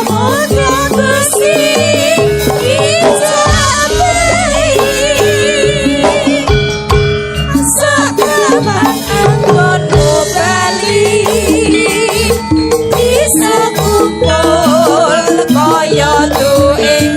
Muga-muga Gusti ijabahi. Sakapan anggonmu bali bisa kumpul kaya duwe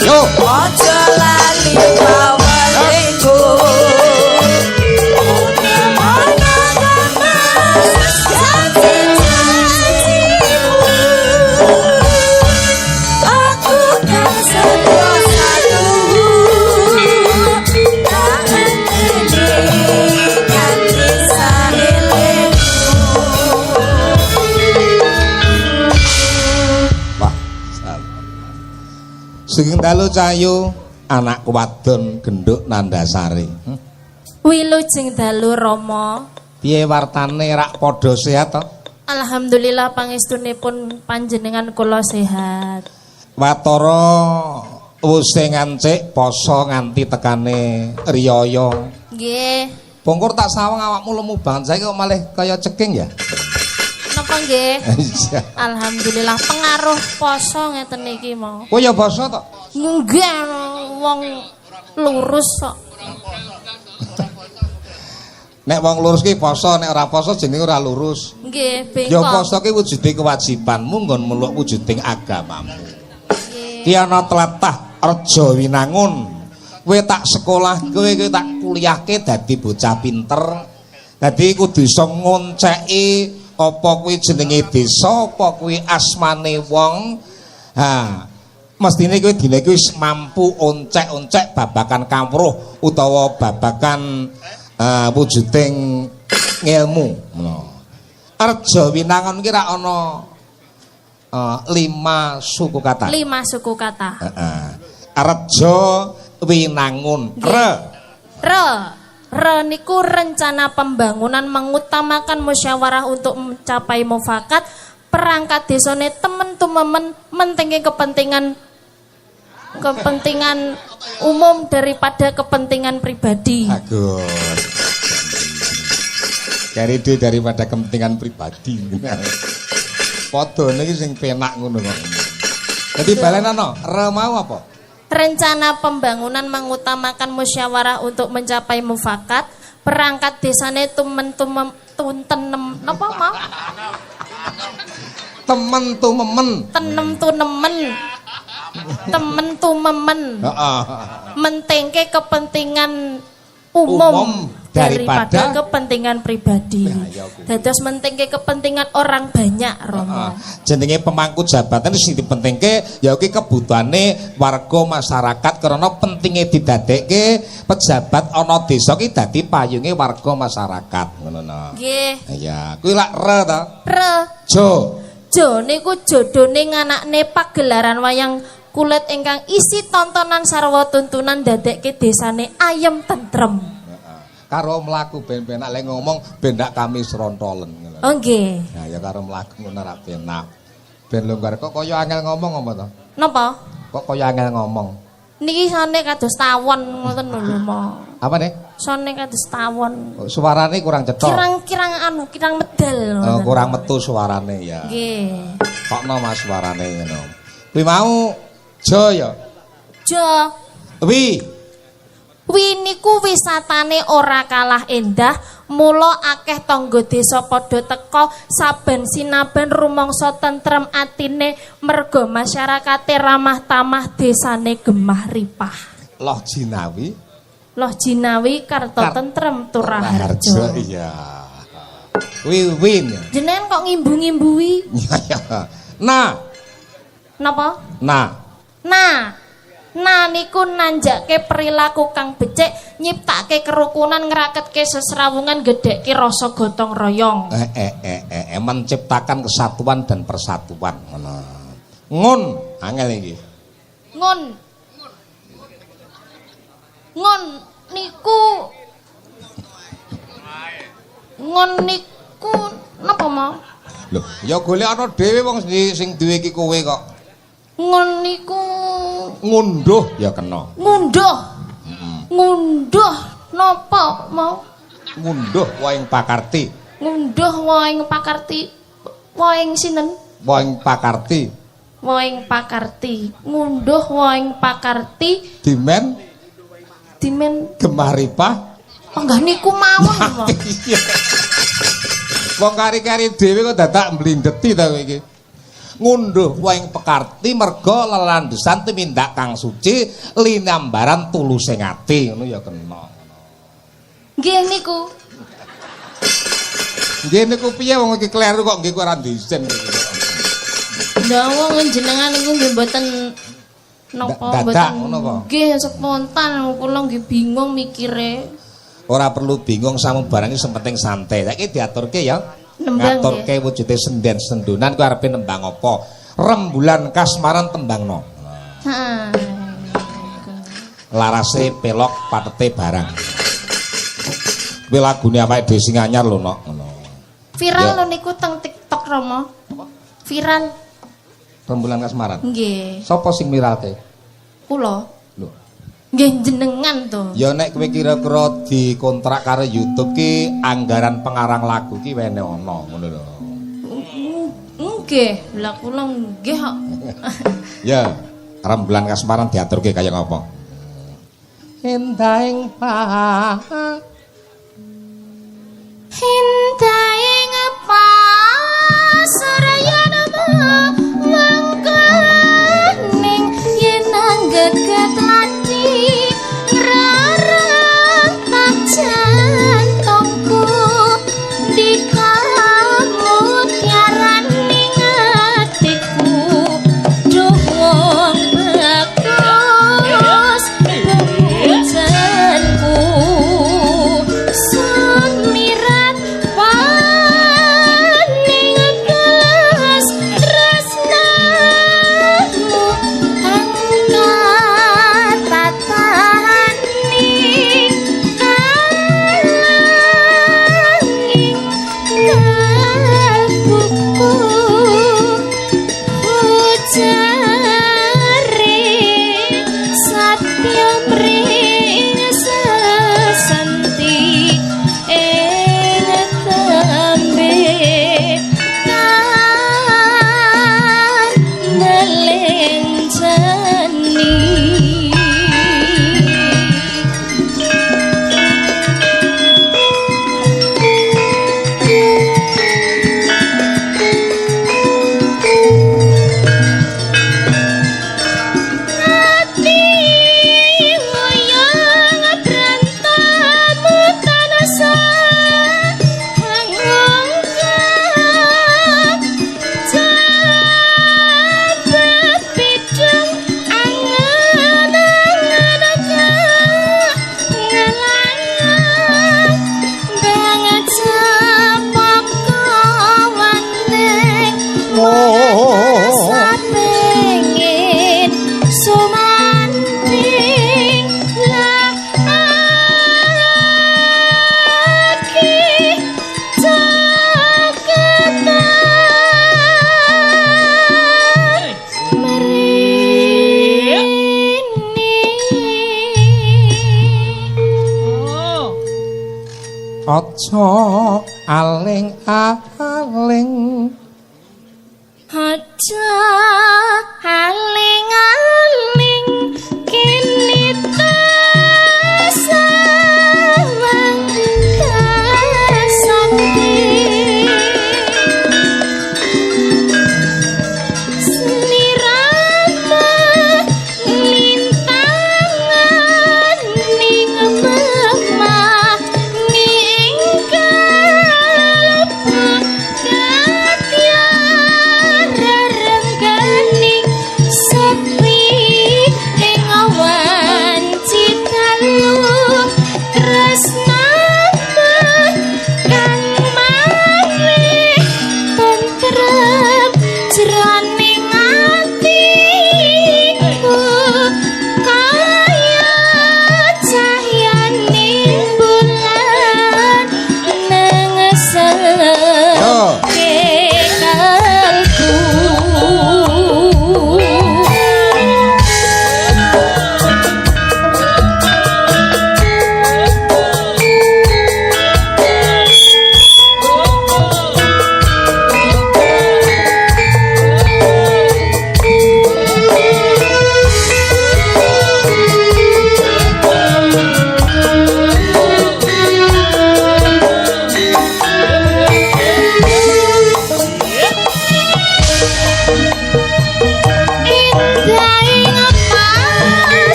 Yo. Ojo lali pawaleku. Ana kamas janji-janjimu. Aku kang setya satuhu. Tak enteni nganti saelengmu. Wah. Sugeng dalu Cahyu, anak wadon genduk Nandasari. Wilujeng dalu, Rama. Piye wartane, rak padha sehat to? Alhamdulillah, pangestunipun panjenengan kula sehat. Watara wuse ngancik poso nganti tekane riyaya. Nggih. Bongkor tak sawang awakmu lemu banget saiki kok malih kaya ceking ya. Napa nggih? Iya. Alhamdulillah, pengaruh poso ngeten iki mau. Kowe ya poso to? Nggih, wong lurus kok. Nek wong lurus ki poso, nek ora poso jenenge ora lurus. Nggih, Ya bengkok. poso ki wujude kewajibanmu nggon meluk wujuding agamamu. Nggih. Ki ana tlatah Reja Winangun. Kowe tak sekolah, kowe kowe tak kuliahke dadi bocah pinter. Dadi kudu iso ngonceki apa kuwi jenenge desa, apa kuwi asmane wong. Ha, mestine kowe dina iki wis mampu oncek-oncek babakan kawruh utawa babakan wujuding ngelmu ngono. Reja Winangun ki ra ana lima suku kata. Lima suku kata. Heeh. Reja Winangun. Re. Re. Re niku rencana pembangunan mengutamakan musyawarah untuk mencapai mufakat. Perangkat desane temen tumemen, mentingke kepentingan kepentingan umum daripada kepentingan pribadi. Bagus. Cari ide daripada kepentingan pribadi. Padha niki sing penak ngono kok. Dadi balenono, re mau apa? Rencana pembangunan mengutamakan musyawarah untuk mencapai mufakat. Perangkat desane tumen tumem tuntenem napa mau? Temen tumemen. Tenem tunemen. Temen tumemen. Heeh. Mentingke kepentingan umum, Umum daripada, daripada kepentingan pribadi. Ya, ya, kuwi. Dados mentingke kepentingan orang banyak, Romo. Heeh. Jenenge pemangku jabatan sing dipentingke ya kuwi kebutuhane warga masyarakat, karena pentinge didadekke pejabat ana desa ki dadi payunge warga masyarakat ngono no. Nggih. Iya, kuwi lak re ta. Re. Jo. Jo niku jodone nganakne pagelaran wayang kulit ingkang isi tontonan sarwa tuntunan dadekke desane ayem tentrem. Karo mlaku ben penak lek ngomong, ben ndak kami srontolen ngono. Oh nggih. Nah ya karo mlaku ngono ra penak. Ben longgar kok kaya angel ngomong apa to? Napa? Kok kaya angel ngomong? Niki sone kados tawon ngoten lho, Mo. Apa nih? Sone kados tawon. Oh, suarane kurang cetha. Kirang-kirang anu, kirang medal. Oh, kurang metu suarane ya. Nggih. Kokno Mas suarane ngono. Kuwi mau Jo ya. Jo. Wi. Wi niku wisatane ora kalah endah, mula akeh tangga desa padha teka saben sinaben rumangsa tentrem atine merga masyarakate ramah tamah, desane gemah ripah. Loh Jinawi. Loh Jinawi Karto Tentrem Turaharjo. Iya. Wi win. Jenengan kok ngimbu-ngimbuhi? Iya ya. Nah. Napa? Nah. Nah. Nah niku nanjake perilaku kang becik, nyiptake kerukunan, ngraketke sesrawungan, gedhekke rasa gotong royong. Menciptakan kesatuan dan persatuan. Ngono. Ngun, angel iki. Ngun. Ngun niku ngun niku napa mau? Lho, ya golek ana dhewe wong sing duwe iki kowe kok. Ngun niku ngunduh ya kena. Ngunduh. Ngunduh napa mau? Ngunduh waing pakarti. Ngunduh waing pakarti. Waing sinten? Waing pakarti. Waing pakarti. Ngunduh waing pakarti. Dimen. Dimen gemah ripah. Panggah niku mawon. Wong kari-kari dhewe kok dadak mblindeti ta kowe iki. Ngunduh waing pekarti merga lelandesan tumindak kang suci linambaran tuluse ati ngono ya kena. Nggih niku. Nggih niku piye wong iki kleru kok nggih ora ndisen. Lah wong jenengan niku nggih mboten napa mboten ngono kok. Nggih spontan kula nggih bingung mikire. Ora perlu bingung samubarang iki sing penting santai. Saiki diaturke ya. Ngaturke wujude senden sendunan kuwi arepe nembang apa? Rembulan kasmaran tembangno. Heeh. Larase pelok patete barang. Kuwi lagune awake dhewe sing anyar lho nok ngono. Viral lho niku teng TikTok Romo. Viral. Rembulan kasmaran. Nggih. Sapa sing viralke? Kula. Lho. Nggih jenengan to. Ya nek kowe kira-kira dikontrak karo YouTube ki anggaran pengarang lagu ki wene ana ngono lho. Nggih, lha kula nggih kok. Ya, rembulan kasmaran diaturke kaya ngapa? Endahing pa Endahing pa suryan mangkaning yen anggeget lati rarang jantungku dikamut yaraning atiku duh wong bagus pujanku sumirat paning telas tresnamu kang katatani kalanging kalbuku ujare satya mring sesanti ing tembe kan melencani. Ati wayang prantamu tansah hangongkang jabet pidung angen-angen ngalangan banget cepaka waneng sapengin sumanting lagi caketan mrini. Aja aling-aling. Aja aling-aling kini tasawang kasanti sliramu lintangan ning lemah ning kalbu katyarengganing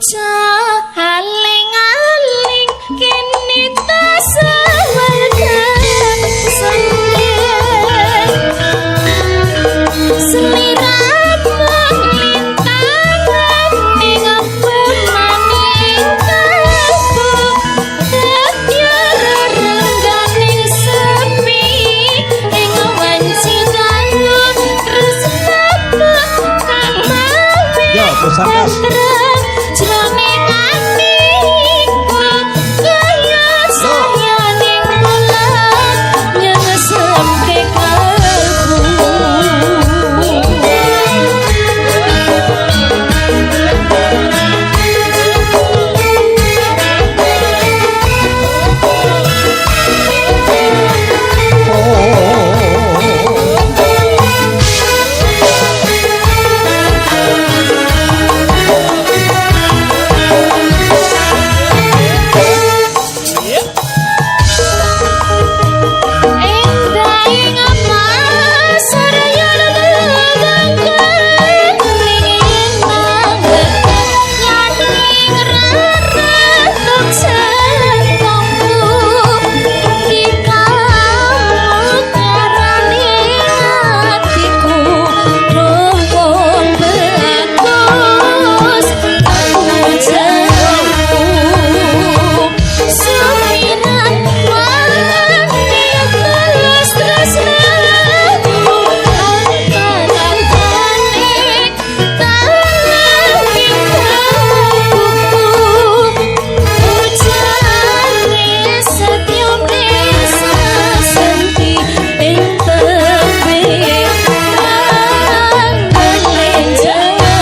Aja aling-aling kene tasawargan sendiri seliramu lintangan ing pemaning kalbu tetyar rengganing sepi ing wanci dalu tresnamu kang mawe Yo, Bos Akas. tentrem jroning atiku kaya sayaning bulan nyesemke kalbu. Endaing pasar yen lelenggan ringin lan ing raratok jantungku dikamu karane atiku wong bagus pujaanku sumirat wangi tulus tresnamu antara-antane kalawing kalbuku ujane setya sasenti ing tebih kang ngelenjani.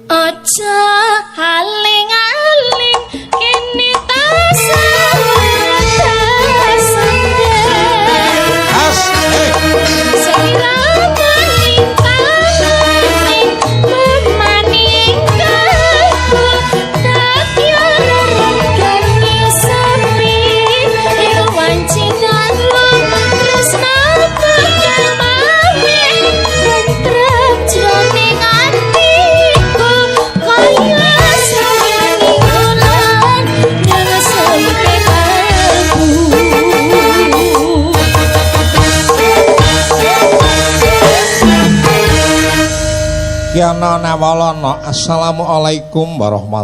Aja aling-aling kene tasendeng As, eh. Seliramu lintangan pemaning kalbu takyar renggane sepi ing wanci dalu tresnamu kang mawe tentrem jroning atiku kaya sayaning wulan nyesemke kalbu. Ki ana nawalana. Assalamualaikum warahmatullahi.